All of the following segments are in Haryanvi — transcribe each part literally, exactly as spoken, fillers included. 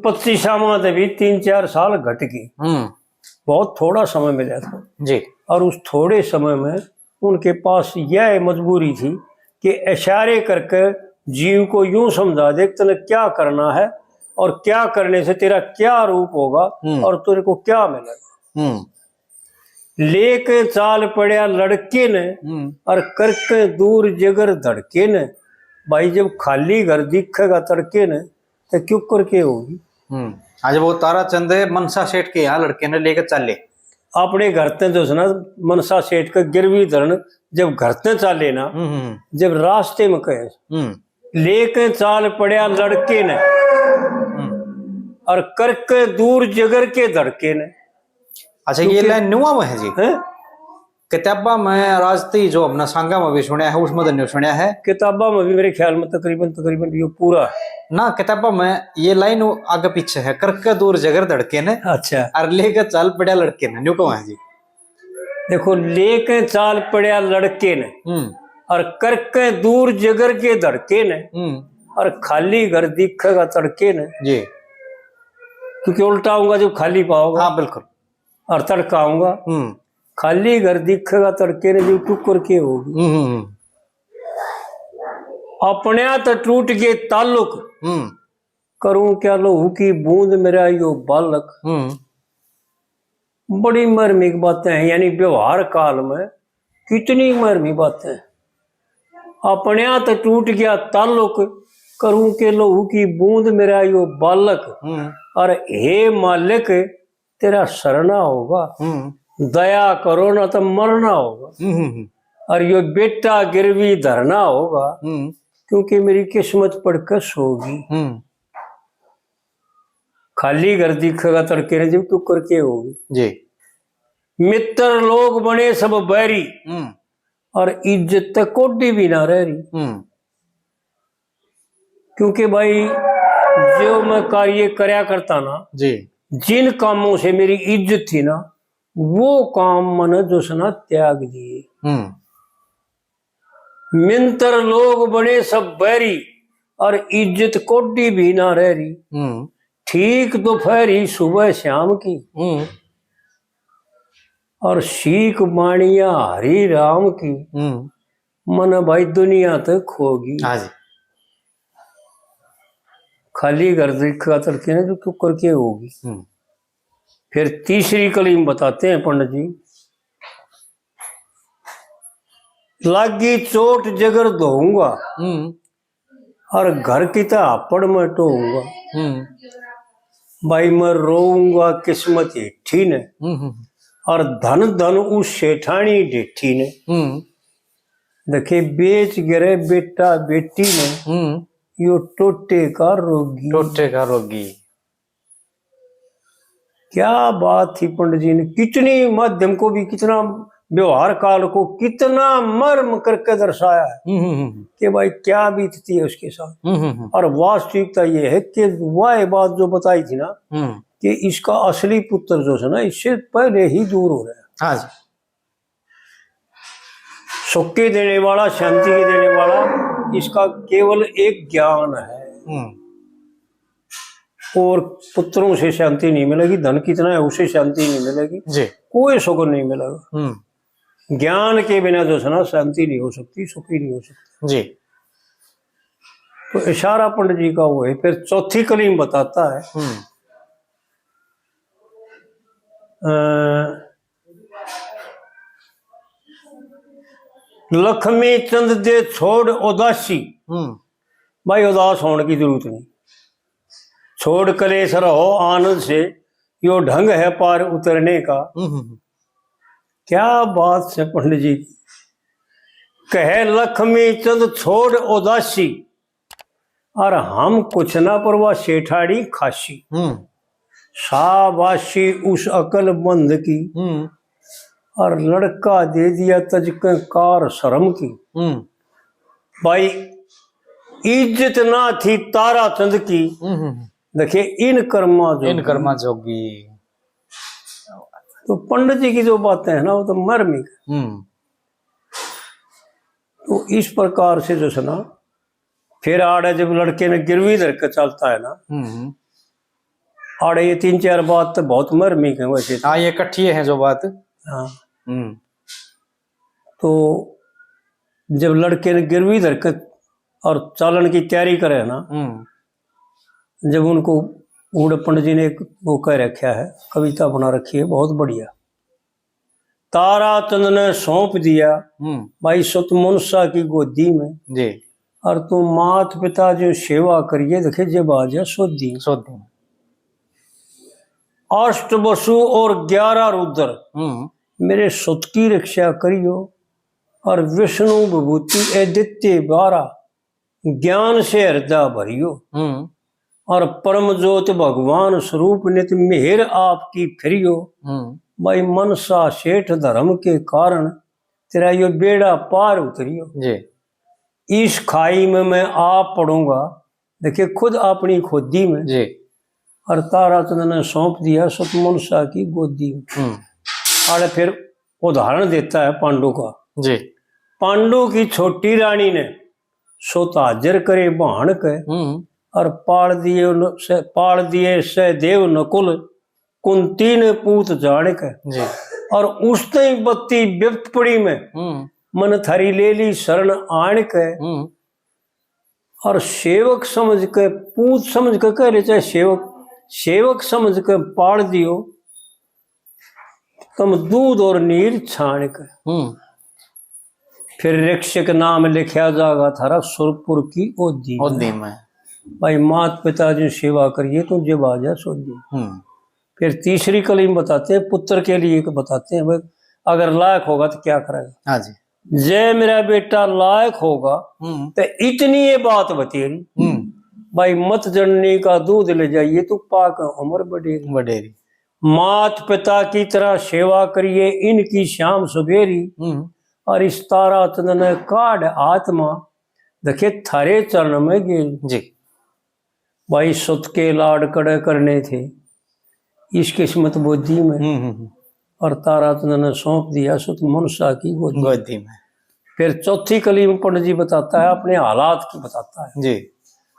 पच्चीसावां ते भी तीन चार साल घट गए। हम्म। बहुत थोड़ा समय मिला था। जी। और उस थोड़े समय में उनके पास यह मजबूरी थी कि इशारे करके जीव को यूं समझा दे कि तने क्या करना है और क्या करने से तेरा क्या रूप होगा हम्म। और तेरे को क्या मिलेगा। हम्म। लेके चाल पड़या लड़के ने हम्म। और करके दूर जिगर धड़के ने। भाई, जब खाली घर दिखेगा तड़के ने, तो क्यों करके होगी? हम्म। आज वो तारा चंद मनसा सेठ के यहाँ लड़के ने लेके चाले। अपने घर ते जो है ना, मनसा सेठ का गिरवी धरण जब घर ते चाले ना, हम्म, हम्म। जब रास्ते में कहे, हम्म। लेके चाल पड़या लड़के ने हम्म। और करके दूर जिगर के धड़के ने। अच्छा, ये क्योंकि लाइन नुआ में है जी। हैं? किताबा में राजती जो हमने सांगा में भी सुनया है, उसमें तो नहीं सुनया है। किताबा में भी मेरे ख्याल में तकरीबन, तकरीबन यो पूरा है। ना, किताबा में ये लाइन आगे पीछे है, करके दूर जिगर धड़के ने। अच्छा। और लेके चाल पड़या लड़के ने, न्यू कहो है जी। देखो, लेके चाल पड़या लड़के ने, हम्म। और करके दूर जिगर के धड़के ने, हम्म। और खाली घर दिखेगा तड़के ने। जी। क्योंकि उल्टा आऊंगा जब खाली पाओगा। हाँ, बिल्कुल। और तड़का आऊंगा। हम्म। खाली घर दिखेगा तड़के ने, जो टुक्कर के होगी। हम्म, हम्म, हम्म। अपने तो टूट गए ताल्लुक, हम्म। करूं क्या लहू की बूंद मेरा यो बालक। हम्म। बड़ी मर्मिक बातें हैं, यानी व्यवहार काल में कितनी मर्मी बातें। अपने तो टूट गया ताल्लुक, करूं के लहू की बूंद मेरा यो बालक। हम्म। और हे मालिक, तेरा सरना होगा, हम्म। दया करो ना तो मरना होगा। हम्म, हम्म, हम्म। और यो बेटा गिरवी धरना होगा, हम्म। क्योंकि मेरी किस्मत पड़कस होगी। हम्म। खाली घर दिखेगा तड़के ने, जब टुक्कर के होगी। जी। मित्र लोग बने सब बैरी, हम्म। और इज्जत ते कोडी भी ना रह रही। हम्म। क्योंकि भाई, जो मैं कार्य करया करता ना, जी। जिन कामों से मेरी इज्जत थी ना, वो काम मैंने जो सना त्याग दिए। हम्म। मिंतर लोग बने सब बैरी, और इज्जत कोडी भी ना रह रही। हम्म। ठीक दोपहरी सुबह शाम की, हम्म। और सीख मानिया हरि राम की, हम्म। मन भाई दुनिया तक होगी। हाँ जी। खाली घर दिखेगा तड़के ने, जो क्यों करके होगी। हम्म। फिर तीसरी कली में बताते हैं पंडित जी, लागी चोट जगर धोऊंगा, हम्म। और घर की तो हापड़ में टोऊंगा। हम्म। भाई, मैं रोऊंगा किस्मत हेठी ने, हम्म, हम्म। और धन धन उस सेठानी ढेठी ने। हम्म। देखे, बेच गिरे बेटा बेटी ने, हम्म। यो टोटे का रोगी। टोटे का रोगी। क्या बात थी पंडित जी ने, कितनी माध्यम को भी, कितना व्यवहार काल को कितना मर्म करके दर्शाया है हम्म, हम्म, हम्म। कि भाई क्या बीतती है उसके साथ। हम्म, हम्म, हम्म। और वास्तविकता ये है कि वह बात जो बताई थी ना हम्म। कि इसका असली पुत्र जो है ना, इससे पहले ही दूर हो रहा है। हाँ जी। सुख के देने वाला, शांति के देने वाला, इसका केवल एक ज्ञान है। हम्म। और पुत्रों से शांति नहीं मिलेगी, धन कितना है उससे शांति नहीं मिलेगी, जी। कोई सुख नहीं मिलेगा। हम्म। ज्ञान के बिना जो है ना, शांति नहीं हो सकती, सुखी नहीं हो सकती। जी। तो इशारा पंडित जी का वो है। फिर चौथी कली में बताता है, हम्म। अ, लक्ष्मी चंद दे छोड़ उदासी। हम्म। भाई, उदास होने की जरूरत नहीं, छोड़ कलेश रहो आनंद से, यो ढंग है पार उतरने का। हम्म, हम्म, हम्म। क्या बात है पंडित जी की। कहे लक्ष्मी चंद छोड़ उदासी, और हम कुछ ना परवा सेठाड़ी खासी। हम्म। शाबाशी उस अकलमंद की, हम्म। और लड़का दे दिया तज के कार शर्म की। हम्म। भाई, इज्जत ना थी तारा चंद की। हम्म, हम्म, हम्म। देखे इन कर्मा जोगी। इन कर्मा जोगी। तो पंडित जी की जो बातें हैं ना, वो तो मर्मिक। हम्म। तो इस प्रकार से जो है ना, फिर आड़े जब लड़के ने गिरवी धर के चलता है ना, हम्म। आड़े ये तीन चार बात तो बहुत मरमी के वैसे तो। हाँ, ये इकट्ठी है जो बात। हाँ। हम्म। तो जब लड़के ने गिरवी धर के और चालन की तैयारी करे है ना, हम्म। जब उनको, उड़े पंडित जी ने एक वो कह रखा है, कविता बना रखी है, बहुत बढ़िया। तारा चंद ने सौंप दिया हम्म। भाई सुत मनसा की गोदी में। जी। और तू मात पिता जो सेवा करिए, देखे जब आ जा सोदी। सोदी। अष्ट वसु और ग्यारह रुद्र हम्म। मेरे सुत की रक्षा करियो, और विष्णु विभूति आदित्य बारह ज्ञान से हृदय भरियो। हम्म। और परम ज्योत भगवान स्वरूप नित मेहर आपकी फिरियो। हम्म। भाई मनसा सेठ धर्म के कारण तेरा यो बेड़ा पार उतरियो। जी। इस खाई में मैं आ पड़ूंगा, देखिए खुद अपनी खोदी में। जी। और तारा चंद ने सौंप दिया सुत मनसा की गोदी में। हम्म। आड़े फिर उदाहरण देता है पांडु का। जी। पांडु की छोटी रानी ने सुत हाजिर करे बहन के, हम्म। और पाल दिए न-, से, पाल दिए सहदेव नकुल कुंती ने पूत जान के। जी। और उस ताई बत्ती बिपत पड़ी में हम्म। मन थारी ले ली शरण आन के। हम्म। और सेवक समझ के, पूत समझ के कह रहे, चाहे सेवक, सेवक समझ के पाल दियो, तुम दूध और नीर छान के। हम्म। फिर रक्षक नाम लिखा जागा थारा सुरपुर की ओदी में। ओदी में। भाई मात पिता जो सेवा करिए, तू जब आ जा सोदी। हम्म। फिर तीसरी कली में बताते हैं, पुत्र के लिए एक बताते हैं, भाई अगर लायक होगा तो क्या करेगा। हाँ जी। जय मेरा बेटा लायक होगा, हम्म। तो इतनी ये बात बतेरी, हम्म। भाई मत जननी का दूध ले जाइए, तू पाक उम्र बढ़ेरी। बढ़ेरी। मात पिता की तरह सेवा करिए इनकी शाम सुबेरी, हम्म। और इस तारा चंद ने काढ़ आत्मा, देखे थारे चरण में गेरी। जी। भाई सुत के लाड कड़े करने थे इस किस्मत बोदी में, हम्म, हम्म, हम्म। और तारा चंद ने सौंप दिया सुत मनसा की गोदी। गोदी में। फिर चौथी कली में पंडित जी बताता है, अपने हालात की बताता है। जी।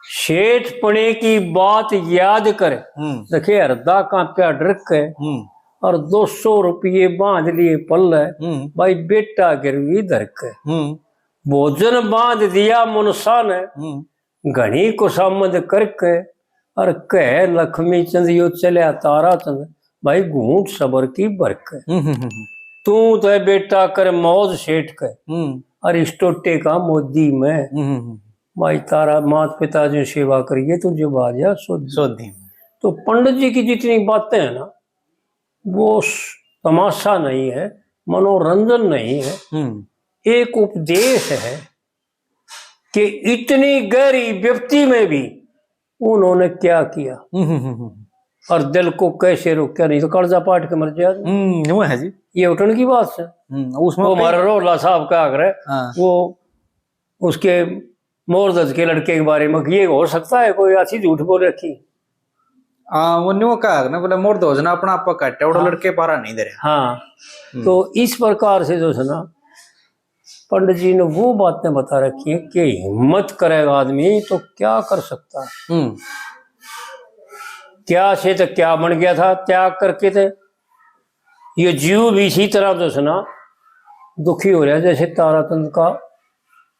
सेठ पने की बात याद कर, हम्म। देखे हरदा कांप्या डर के, हम्म। और दो सौ रुपये बांध लिए पल्ले, हम्म। भाई बेटा गिरवी धर के। हम्म। भोजन बांध दिया मनसा ने, हम्म। घणी खुशामद करके, और कह लक्ष्मी चंद यो चल्या तारा चंद, भाई घूंट सबर की भरके। हम्म, हम्म, हम्म। तू तो बेटा कर मौज सेठ के, हम्म। और इस टोटे का मोदी में। हम्म, हम्म, हम्म। भाई तारा मात पिता जो सेवा करिए, तू जब आ जा सोदी। सोदी में। तो पंडित जी की जितनी बातें हैं ना, वो स-, तमाशा नहीं है, मनोरंजन नहीं है, हम्म। एक उपदेश है। कि इतनी गहरी विपत्ति में भी उन्होंने क्या किया हम्म, हम्म, हम्म। और दिल को कैसे रोका, नहीं तो कालजा पाट के मर जाएगा। हम्म, वो है जी। ये उठन की बात है। हम्म, उसमें वो कई हमारे रोहला साहब का आग्रह, हाँ। वो उसके मोरदज के लड़के के बारे में कि ये हो सकता है कोई ऐसी झूठ बोल रखी। हाँ, वो न्यू कहा ना, बोले मोरदज ने अपना आपा काटा, उड़ा हाँ। लड़के पारा नहीं दे रहे। हाँ, हम्म। तो इस प्रकार से जो है ना, पंडित जी ने वो बातें बता रखी हैं कि हिम्मत करेगा आदमी तो क्या कर सकता है। हम्म। क्या से तो क्या बन गया था, त्याग करके थे। ये जीव भी इसी तरह तो सुना दुखी हो रहा है, जैसे ताराचंद का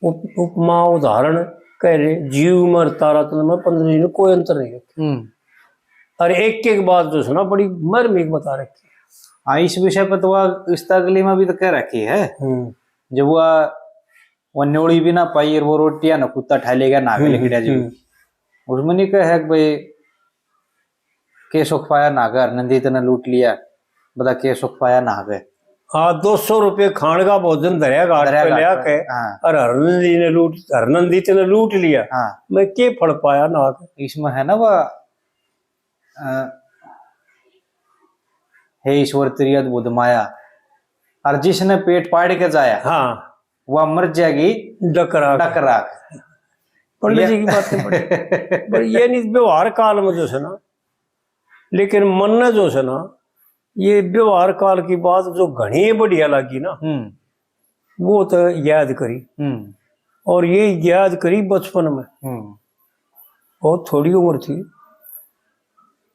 उप-, उपमा उदाहरण कह रहे, जीव में और ताराचंद में पंडित जी ने कोई अंतर नहीं रखा। हम्म। और एक एक बात जो सुना बड़ी मर्मिक बता रखी है। हाँ, इस विषय पर तो वह इस तगली में भी तो कह रखी है। हम्म। जब वह, वह न्योली भी ना पाई और वो रोटियां ना कुत्ता ठा लेगा, ना हम्म, लिकड़ा जी। हम्म। उसमें नहीं कहे कि भाई, के सुख पाया ना घर नंदी तने लूट लिया, बता के सुख पाया ना गए। हाँ, दो सौ रुपये खान का भोजन धरया घाट धरया पे घाट लिया पे, के, हाँ। और हरनंदी ने लूट, हरनंदी तने लूट लिया। हाँ। मैं के फल पाया ना के। इसमें है ना वह, अ, हे ईश्वर तेरी अद्भुत माया, और जिसने पेट पाड़ के जाया, हाँ। वह मर जाएगी डकरा के। डकरा के। पंडित जी ये की बातें बड़ी, पर ये नहीं व्यवहार काल में जो है ना, लेकिन मन ने जो है ना, ये व्यवहार काल की बात जो घणी बढ़िया लगी ना, हम्म। वो तो याद करी। हम्म। और ये याद करी बचपन में। हम्म। बहुत थोड़ी उम्र थी,